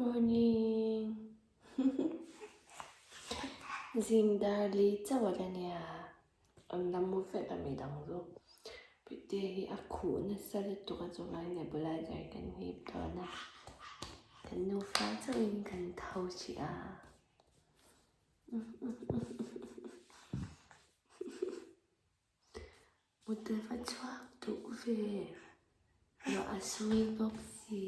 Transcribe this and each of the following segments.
morning Zing dar li chauh a la nia an la mu vek a midang chu Pite hi a khuh nasa lutuk a chuvangin nebulizer kan hip dawn a kan nufa chauhin kan tho hrih a. Mut a va chhuak duh ve, ruah a sawi bawk si,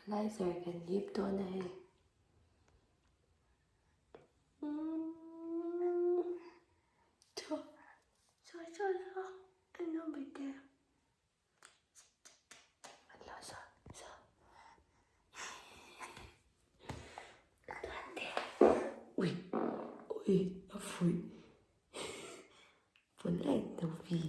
nebulizer kan hip dawn a hei. Thaw sawi sawi sawi eng emaw te. Ui ui a fuih polite deuh vi.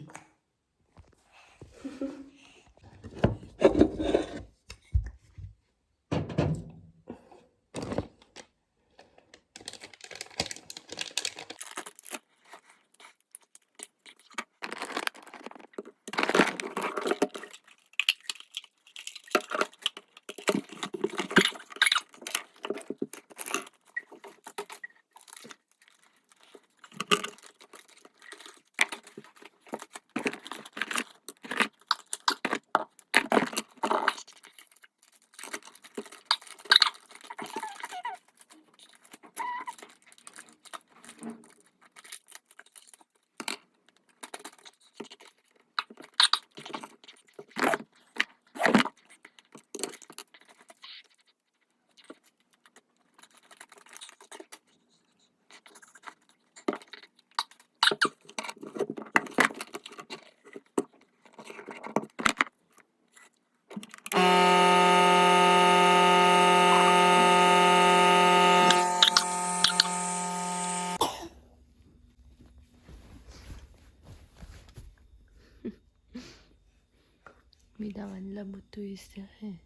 Midang an la mutui sia hei.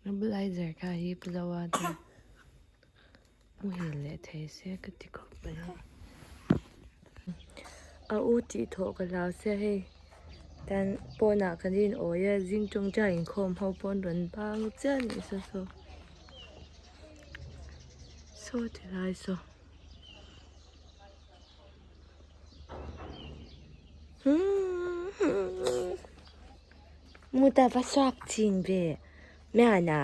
Nebulizer kha a hip zo a chuan muhil leh thei se ka ti khawp mai. A u tih thawh ka hlau sia hei tan pawnah kan in awi a zing tawngtai inkhawm ho pawh an rawn bang chiah a nih saw saw saw ti lai saw. Mut a va suak thin ve Miana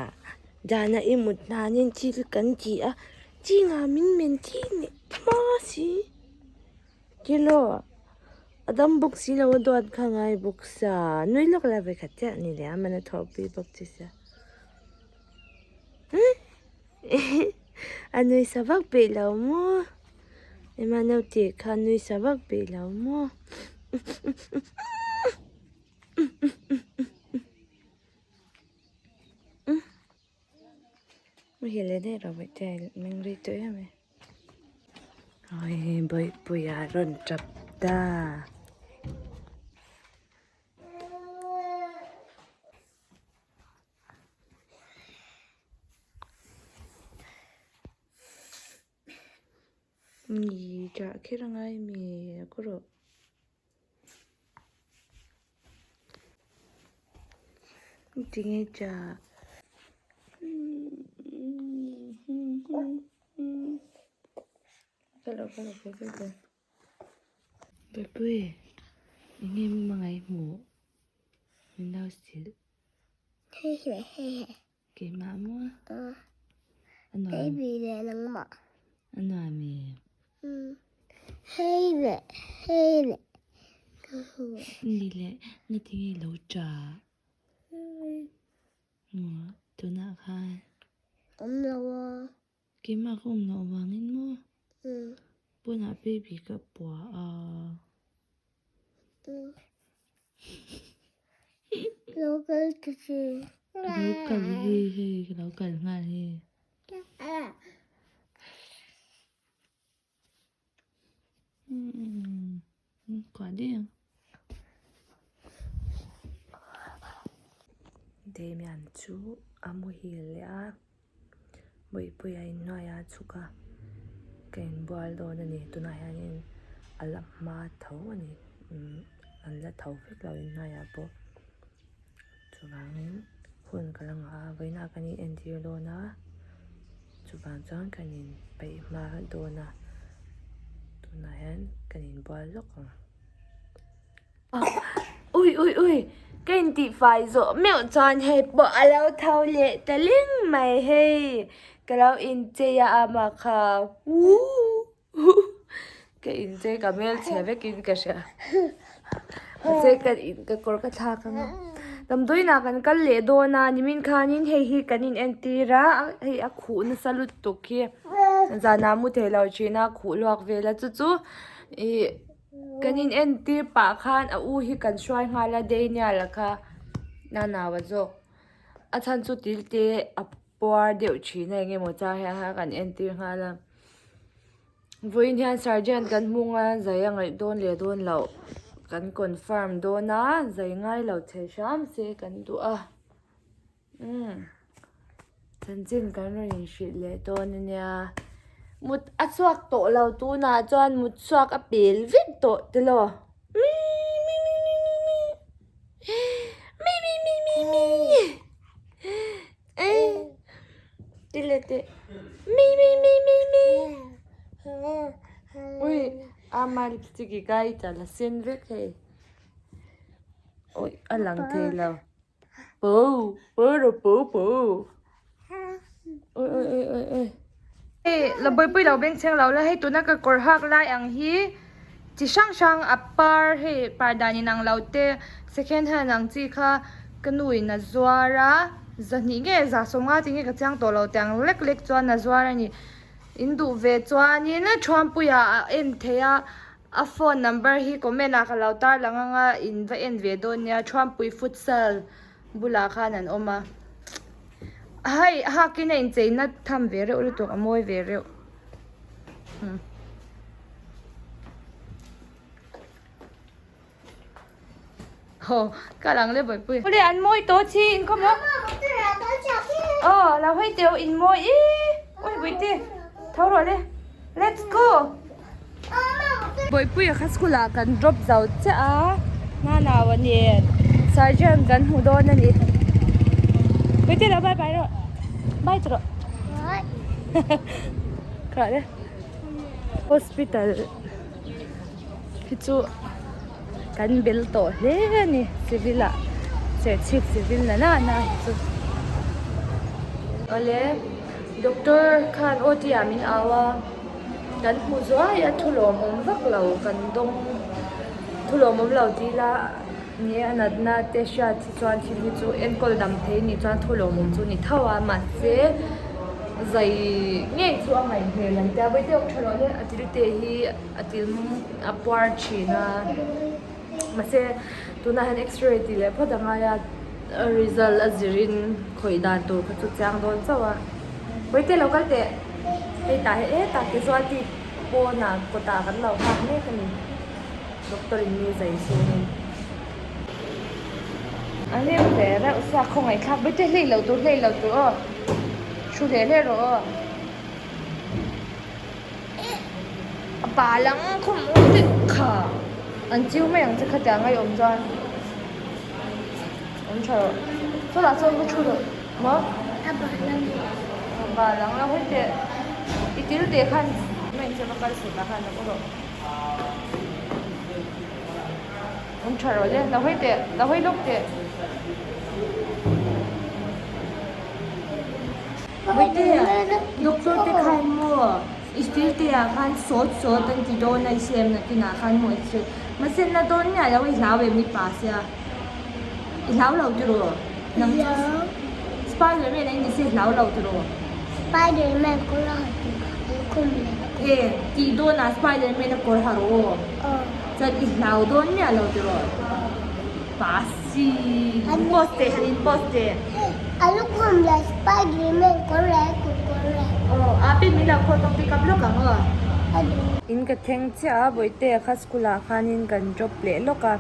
dana i mut hnanin thil kan ti a chingah min men thi leh hma si kilo a dam bawk si lo a duat kha ngai bawk sia nui lawk la ve khat chiah a ni leh a man a thawhpui bawk che sia. A nui sa vak peih lo maw ema naute kha nui sa vak peih lo maw muhil leh daih rawh bawihte meng rei tawh em e awii bawihpuia rawn tap ta. Mi chah kher a ngai mi a kawr rawh. Tinge chah kalo kalo kalo kalo Bawihpui eng nge hmangaih hmuh min lo silh. Keimah maw? A nuam. Baby leh nangmah. A nuam e. Hei leh hei leh. Ni leh nga tinge lo ṭa? Tunah khan. Awm lo a. Keimah ka awm loh avangin maw? Pawnah baby ka puah a. Lo kal ta che. Lo kal hi hei ka lo kal nghal hi. Kuah daih ang. Damian chu a muhil leh a. Bawihpuia inhnuaia a chhuk a ka inbual dawn a ni tunah hianin a la hma tho a ni an la tho vek lo inhnuaiah pawh. Chuvangin hun ka la ngah a, vawiinah kan in entir dawn a, chuvang chuan kan in peih hma dawn a, tunah hian kan inbual lawk ang. Ui ui ui ka intihfai zawh meuh chuan hei pawh a lo tho leh ta ling mai hei ka lo inchei a amah kha wuhh ka inchei ka hmelchhe vekin ka hria mahse ka in ka kawr ka thlak ang a damdawiinah kan kal leh dawn a nimin khanin hei hi kan in entir a hei a khuh nasa lutuk hi zanah mu thei lo thin a khuh luak vel a chu chu ih. Kan in entir pah khan a u hi kan hruai nghal a Daniel a kha a nau a zawk a chhan chu til te a puar deuh thin a eng emaw chang hian khan kan entir nghal a vawiin hian sergeant kan hmung a zai a ngaih dawn leh dawn loh kan confirm dawn a zai ngai lo thei hram se kan duh a. Umm chanchin kan rawn inhrilh leh dawn a nia mut a chhuak tawh lo tunah chuan mut chhuak a pel vek tawh tilo mi mi mi mi mi mi mi mi mi mi mi ei ti leh teh mi mi mi mi mi ui ama lipstick i kai ta la sen vek hei ui a lang thei lo. Pu pu ru pu pu ui ui ui ui ui Hei la buaipui lo beng chheng lo la hei tuna ka kawr hak lai ang hi chi hrang hrang a par hei par dan inang lo te second hand ang chi kha ka nu in a zuar a zahnih nge zah sawmnga tih nge ka chiang tawh lo tiang lek lek chuan a zuar a ni in duh ve chuanin Thuampuia a en thei a. A phone number hi comment ah ka lo tar lang anga in va en ve dawn nia Thuampui futsal bulah khan an awm a hei hakin a incheina tham ve reuh lutuk a mawi ve reuh umm. Aw ka lang le bawihpui. Awle an mawi tawh chi in khawm maw? Aw lo hawi teuh in mawi ih ui bawihte tho rawh le let's go. Bawihpui a kha school ah kan drop zo chiah a nanau a nen sergeant kan hmu dawn a ni. Bawihte lo bye bye rawh bye tawh rawh. Kha le hospital. Hi chu kan bel tawh hle a ni civil ah serchhip civil na nana hi chu awle doctor khan OT ah min au a kan hmu zuai a thu lawmawm vak lo kan dawng thu lawmawm lo tih ila ni a natna te hriat hi chuan thil hi chu enkawl dam thei nih chuan thu lawmawm chu ni tho a mahse zai ngei chu a ngaih hmel an tia vawi deuh tha loh hle a thil te hi a til a puar thin a mahse tunah hian x-ray tih leh phawt a ngai a a result a zirin khawih dan tur kha chu chiang dawn chauh a vawi te lo kal teh hei tah hi hetah casualty pawnah kawtah kan lo nghak mek a ni. Doctor in mi zai chhungin a hlim ve reuh sia khawngaih thlak bete hlei lo tur hlei lo tur aw thu hle hle rawh aw a bal ang khawm u te kha an chiu mai ang che khatiang a i awm chuan awm tha rawh sawtah sawn va thu rawh maw a bal ang lo hawi teh i til teh khan mai ang che va kal sawtah khan lo rawh. Awm tha rawh le, lo hawi teh, lo hawi lawk teh. Bawihte, doctor te khan maw i stil te ah khan sawt sawt an ti dawn a i siam nakinah khan maw x-ray mahse na dawn miah lo i hlau em i pa sia i hlau lo tiraw nang chu spiderman a i ni se i hlau lo tiraw. Spiderman kawr a ha tur an khum leh a. E, tih dawnah Spiderman a kawr ha rawh aw. Chuan i hlau dawn miah lo tiraw? Pasi. Post teh, han in post teh. A lukhum leh Spiderman kawr leh a kut kawr leh. Aw, a pin min lo call ka pick up lawk ang aw. A duh. In ka thleng chiah a, Bawihtea kha school ah khanin kan drop leh lawk a.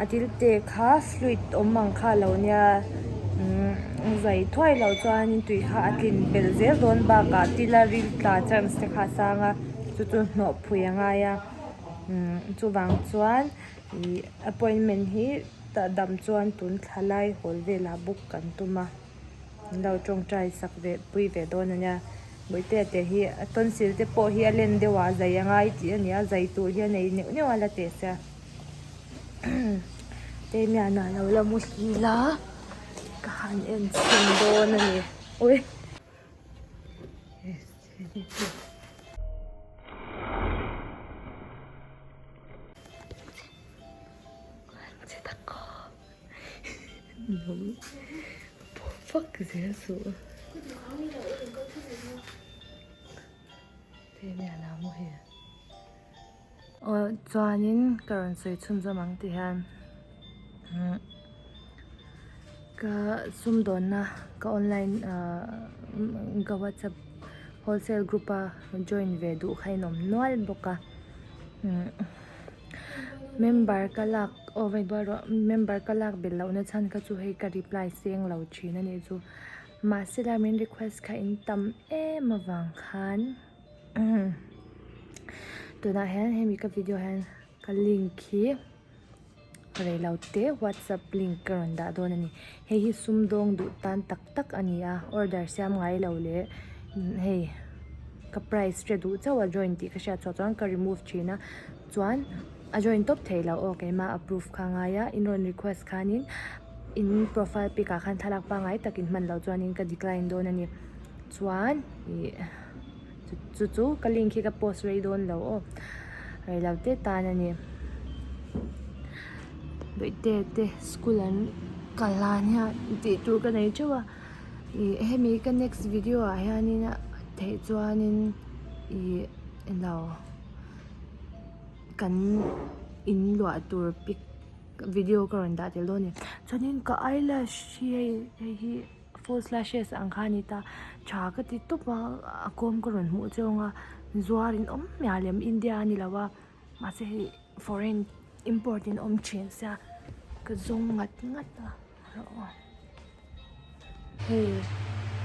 A thil te kha fluid awm ang kha a lo nia umm zai thuai lo chuanin tui kha a tlin belh zel dawn bakah tila ril tla chance te kha a sang a chu chu hnawh phui a ngai a umm chuvang chuan ih appointment hi. dam chuan tun thla lai hawl velah book kan tum a an lo tawngtai sak ve pui ve dawn a nia Bawihtea te hi a tonsil te pawh hi a len deuh ah a zai a ngai tih a ni a zai tur hi a nei neuh neuh a la teh sia Damian-a lo la muhil a ka han en chhin dawn a ni ui. Aw chuanin ka rawn sawi chhunzawm ang ti hian ka sumdawnna ka online ah ka whatsapp wholesale group a join ve duh kha in awm nual bawk a member ka lak aw hei buai rawh member ka lak belh loh na chhan kha chu hei ka reply seng lo thin a nih chu mahse la min request kha in tam em avang khan. Tunah hian hemi ka video hian ka link hi rei lo te whatsapp link ka rawn dah dawn a ni hei hi sumdawng duh tan tak tak a ni a order siam ngai lo leh hei ka price hre duh chauh a join tih ka hriat chhuah chuan ka remove thin a chuan a join tawp thei lo aw keimah approve kha a ngai a in rawn request khanin in profile pic ah khan thlalak pangngai takin hman loh chuanin ka decline dawn a ni chuan ih. Chu chu ka link hi ka post rei dawn lo aw rei lo te tan a ni bawihte te school an kal a nia tih tur ka nei teuh a ih hemi ka next video ah hianin theih chuanin ih eng lo kan in luah tur pic video ka rawn dah tel dawn a ni chuanin ka eyelash hi hei hei hi. False lashes ang kha a ni ta tha ka ti tawp a a kawm ka rawn hmuh chiang a zuar in awm miah lem India a ni lo a mahse hei foreign import in awm thin sia ka zawng ngat ngat a rawh aw hei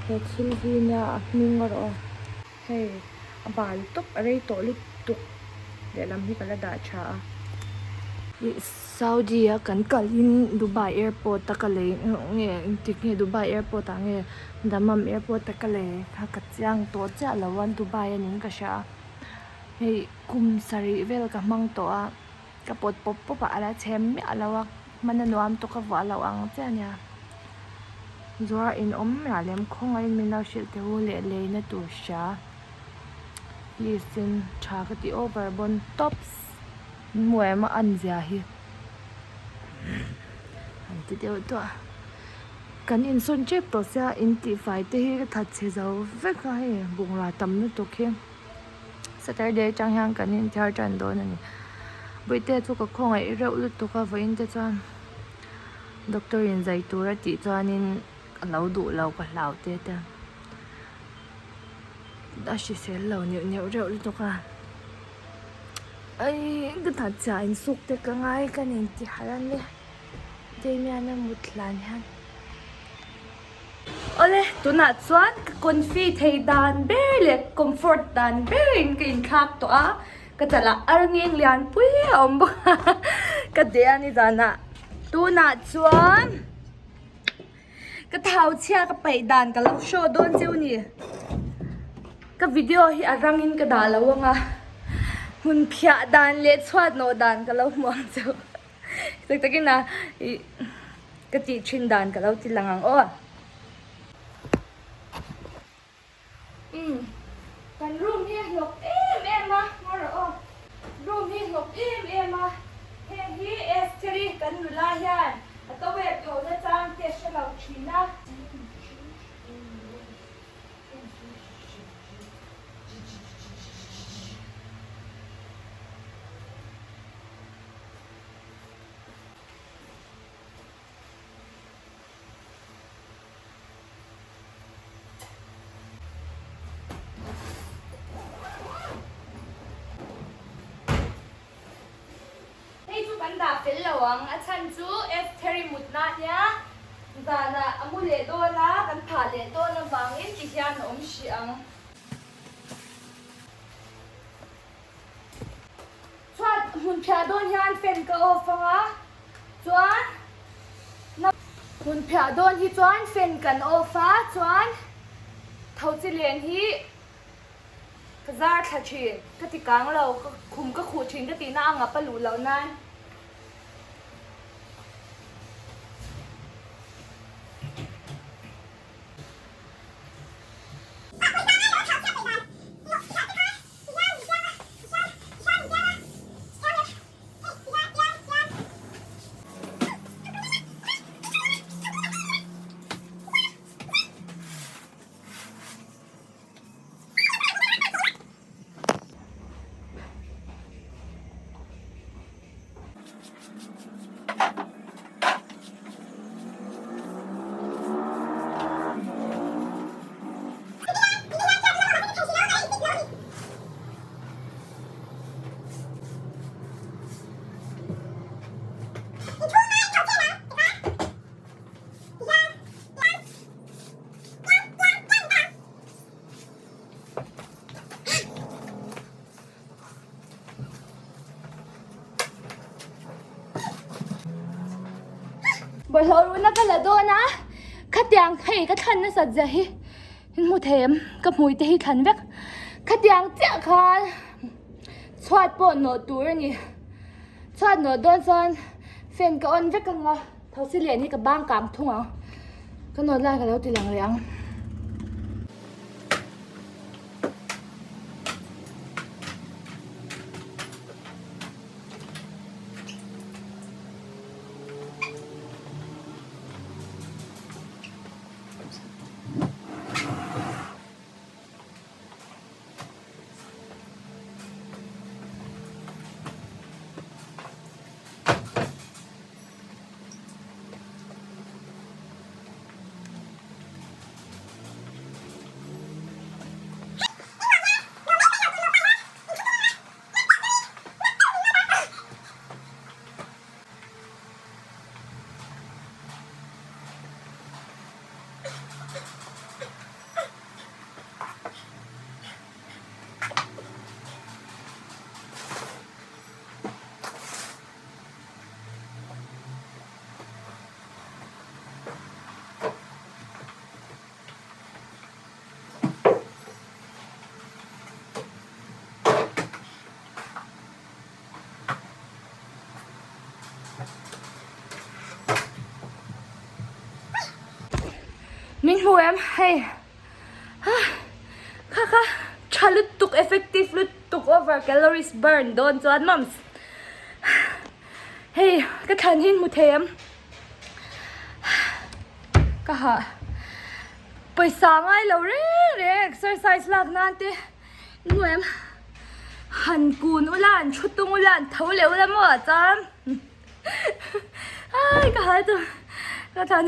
he thil hi nia a hming erawh hei a bal tawp a rei tawh lutuk lehlam hi ka la dah tha a. Ih Saudi a kan kal in Dubai airport a ka lei nge engtik nge Dubai airport ah nge Dammam airport a ka lei kha ka chiang tawh chiah lo a Dubai a niin ka hria a hei kum sarih vel ka hmang tawh a ka pawt pawp pawp a ala chhem miah lo a hman a nuam tawk a vuah loh ang chiah a nia zuar in awm miah lem khawngaih in min lo hrilh teh u leh leina tur hria please in tha ka ti over bawn tawps. Hmuh a an zia hi an ti deuh duah a kan insawn tep tawh sia in tihfai te hi ka that chhe zo vek a hei bungrau tam lutuk hi saturday atang hian kan inthiar tan dawn a ni bawihte chu ka khawngaih reuh lutuk a vawiin te chuan doctor in zai tur a tih chuanin a lo duh lo ka hlau te te a hrisel lo neuh neuh reuh lutuk a. Aii ka that chhiah in suk te ka ngai ka nen ti harh a nia Damian a mut hlan hian. Awle tunah chuan ka confi thei dan ber leh comfort dan berin ka inthlak tawh a ka chalah ar ngeng lian pui a awm bawk a ka deh a ni zanah tunah chuan Ka thau chhia ka paih dan ka lo show dawn cheu ni. Ka video hi a rangin ka dah lo ang a, hmun phiah dan leh chhuat nawh dan ka lo hmu ang cheu. Tak takin a ih ka tih thin dan ka lo ti lang ang aw. Umm kan room hi a hlawk em em a ngaw rawh aw room hi hlawk em em a heng hi Estheri kan nula hian a towel pho na chang te a hre lo thin a. Hei chu kan dah fel lo ang, a chhan chu Estheri mutna ania zanah a mu leh dawn a, kan phah leh dawn avangin ti hian a awm hrih ang. Chuan hmun phiah dawn hian fan ka off ang a, chuan. Hmun phiah dawn hi chuan fan kan off a, chuan tho chi len hi ka zar thla thin, ka ti kang lo, ka khum ka khuh thin ka tihna a ngap a luh loh nan. Bawlhhlawh ruhna ka la dawn a, khatiang hei ka thlan nasat zia hi in hmu thei em? Ka hmui te hi thlan vek, khatiang chiah khan chhuat pawh nawh tur a ni, chhuat nawh dawn chuan fan ka on vek ang a, thosi lian hi ka bang kang thung ang, ka nawt lai ka lo ti lang leh ang. Min hmu em hei kha kha tha lutuk effective lutuk over calories burn dawn chuan mums hei ka thlan hi hmu thei em ka hah pawisa ngai lo reng reng exercise lak nan te hmu em han kun ula han thu tung ula han tho leh ula maw chuan ai ka hal chu ka thlan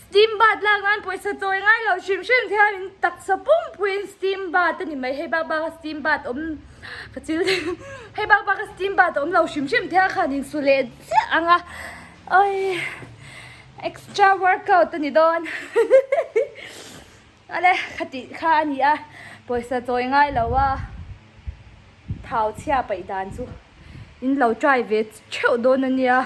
steam bath lak nan pawisa chawi ngai lo hrim hrim thian in taksa pumpuiin steam bath a ni mai hei bak bak a steam bath awm ka chil hei bak bak a steam bath awm lo hrim hrim thian khan in su leh chiah ang a oi extra workout a ni dawn ale khati kha a ni a pawisa chawi ngai lo a thau chhia paih dan chu in lo try ve theuh dawn a nia.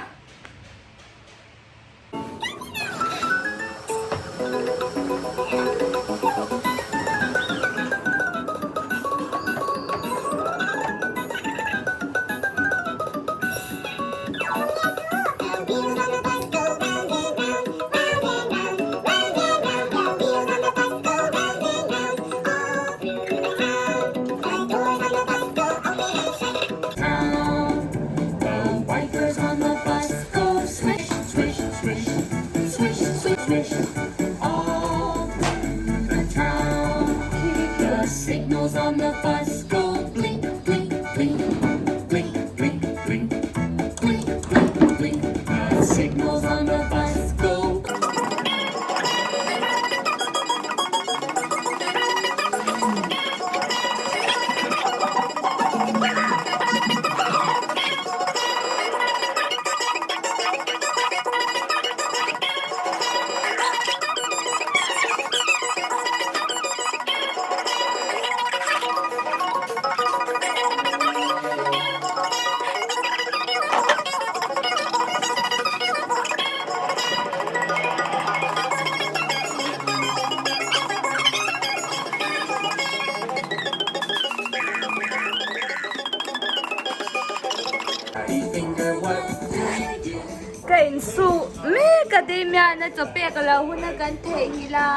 Mek a Damian a chaw pek a lo hun a kan theihnghilh a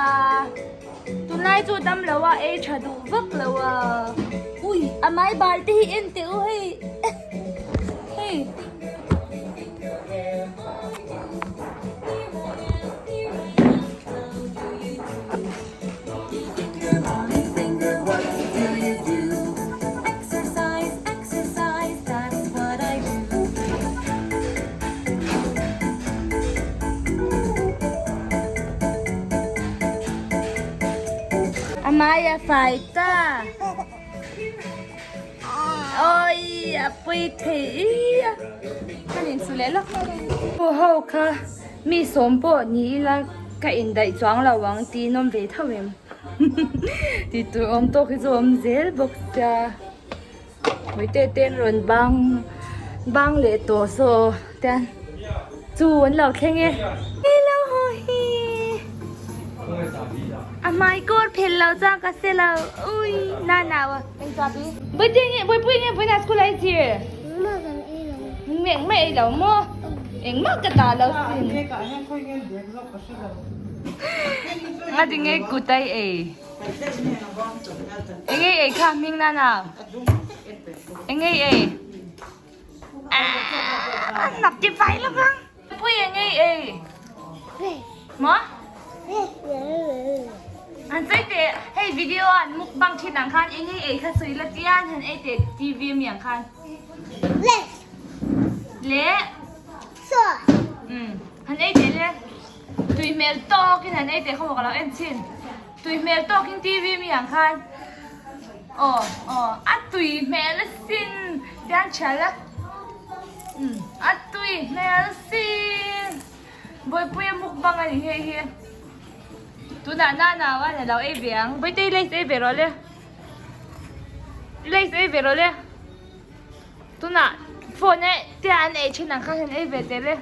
tunlai chu dam lo a ei tha duh vak lo a ui a mai bal te hi en teh u hei hei. A hmai a fai ta. Oi a pui thei i a. Ka nin su leh lawk. Pu ho kha mi sawm pawh ni ila ka indaih chuang lo ang tih in awm ve tho em. Tih tur awm tawk hi chu a awm zel bawk sia. Hmui te te an rawn bang bang leh tawh saw tian chu an lo thleng e. Hello ho hi a hmai kawr phel lo chuan ka se lo ui na na wa eng cha bi birthday nge buaipui nge vawiin ah school ah i zir engmah ei lo maw engmah ka dah lo sin ngatinge kut a i ei. Eng ei ei kha hming na nau. Eng ei ei. Ah, nap ti fai lo vang. Pui eng ei ei. Mo? An sawi te hei video an mukbang thin ang khan eng ei ei kha sawi la tian han ei te TV mi ang khan. Le. Le. Sauce. Han ei te le. Tui hmel tawkin han ei teh khaw ka lo en chhin. Tui hmel tawkin TV mi ang khan aw aw a tui hmel asin tiang thial a umm a tui hmel asin Bawipuia mukbang a ni hei hi tunah nana a lo ei ve ang Bawihte i lace ei ve rawh le i lace ei ve rawh le tunah phone e tia an ei thin ang khan han ei ve teh le.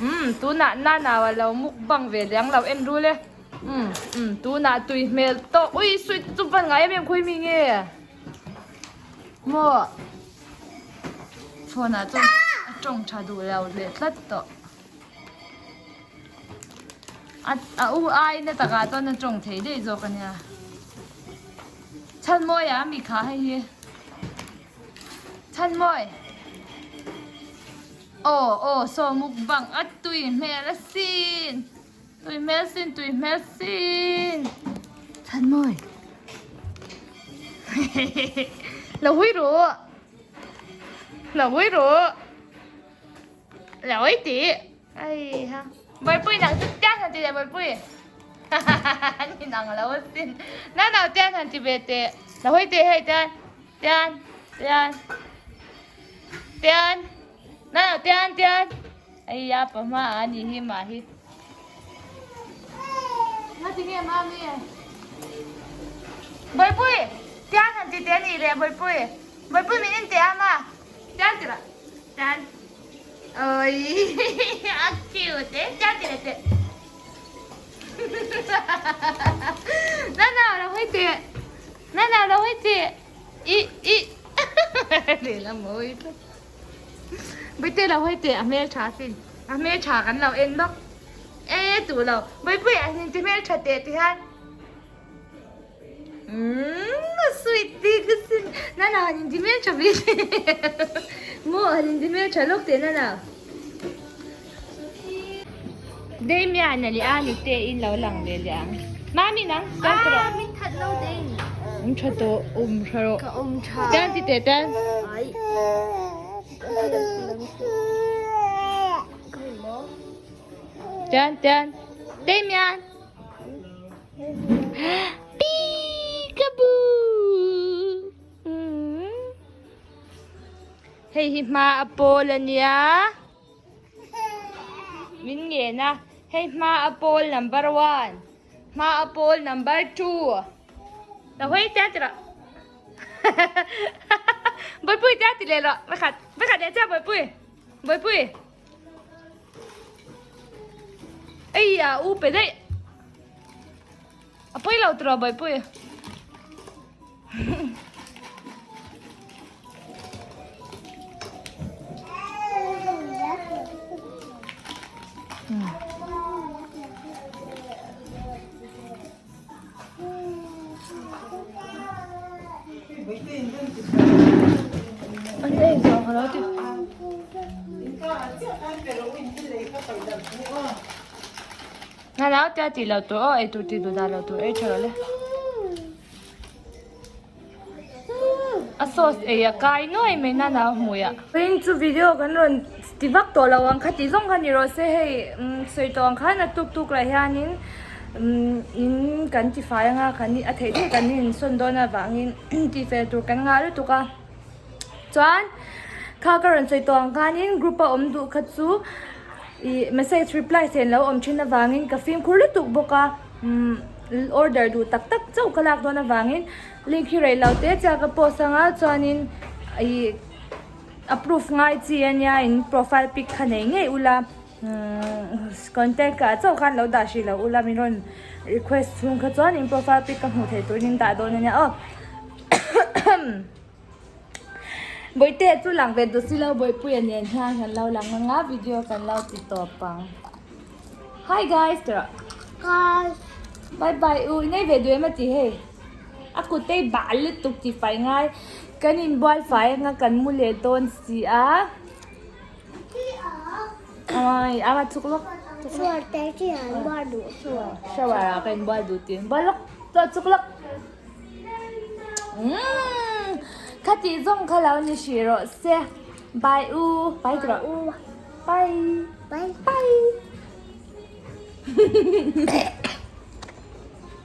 Umm tunah Nana a lo mukbang ve leh ang lo en rul e. Umm umm tunah tui hmel tawk ui sweet chu van ngai em em khawi mi nge maw phone ah chuan a tawng tha duh lo leh tlat tawh a a u ai na takah chuan a tawng thei daih zawk ania chhan mawi ah mi kha hei hi chhan mawi. Aw aw saw mukbang a tui hmel asin tui hmel sin tui hmel sin Thanmawi lo hui ru lo hui ru lo hui tih ai ha Bawihpui nang chu tiang han ti leh Bawihpui ni nang lo asin nau nau tiang han ti ve teh lo hui teh hei tiang tiang tiang. Tian na lo tian tian ai a pa hma a ni hi mah hi nga ti nge mami Bawihpui tian han ti te ni le Bawihpui Bawihpui min in teh a ma tian ti lah tian oi a cute e tian ti le teh na na lo hawi teh na na lo hawi teh. I i lehlam mawi tlat. Bawihtei lo hawi teh a hmel tha sin. A hmel tha kan lo en lawk. E tu lo. Bawihpui ah hian ti hmel tha teh ti hian. Umm sweet bik sin. Nana han in ti hmel tha bik. Maw han in ti hmel tha lawk teh nana. Damian a leh a nute in lo lang ve leh ang. Mami nang tan ti rawh. Min that lo te in. Um tha tawh um tha rawh. Ka um tha. Tan ti teh tan. Ai. Tan tan. Damian. Peekaboo. Hei hi hma a pawl a nia. Min ngen a, hei hma a pawl number one, hma a pawl number two. Lo hawi tia ti rawh. Bawihpui tia ti leh rawh. Vekhat, vekhat leh chiah Bawihpui. Bawihpui. Ei a u pe daih. A pawi lo tiraw Bawihpui. An ei zawh ka lo ti. Na nau tia tih loh tur aw eitur tih duh dah loh tur ei tha rawh le. A sauce ei a kai nuai mai na nau hmui ah. Vawiin chu video kan rawn ti vak tawh lo ang kha tih zawng kha ni rawh se hei sawi tawh ang khan a tuk tuk lah hianin in kan ti fai anga kan a theih theih kan insawn dawn avangin tih fel tur kan ngah lutuk a chuan kha ka rawn sawi tawh ang khanin group a awm duh kha chu ih message reply sen lo awm thin avangin ka fimkhur lutuk bawk a umm order duh tak tak chauh ka lak dawn avangin link hi rei lo te chiah ka post anga chuanin ih approve ngai chi ania in profile pic kha nei ngei ula umm contact ah chauh khan lo dah hrih lo ula min rawn request chhung kha chuan in profile pic ka hmuh theih turin in dah dawn ania aw. Bawihte chu lang ve duh silo Bawihpuia nen hian kan lo lang ang a video kan lo ti tawp ang. Hi guys tih rawh. Hi. Bye bye u inei ve duh em a ti hei. A kut te hi bal lutuk tih fai ngai. Kan inbual fai anga kan mu leh dawn si a. Ai a va chuk lawk. Shower te chi an bual duh shower. Shower ah ka inbual duh tih. Bual lawk. Chuk lawk. Umm kha tih zawng kha lo ni hrih rawh se bye u bye ti rawh bye bye bye.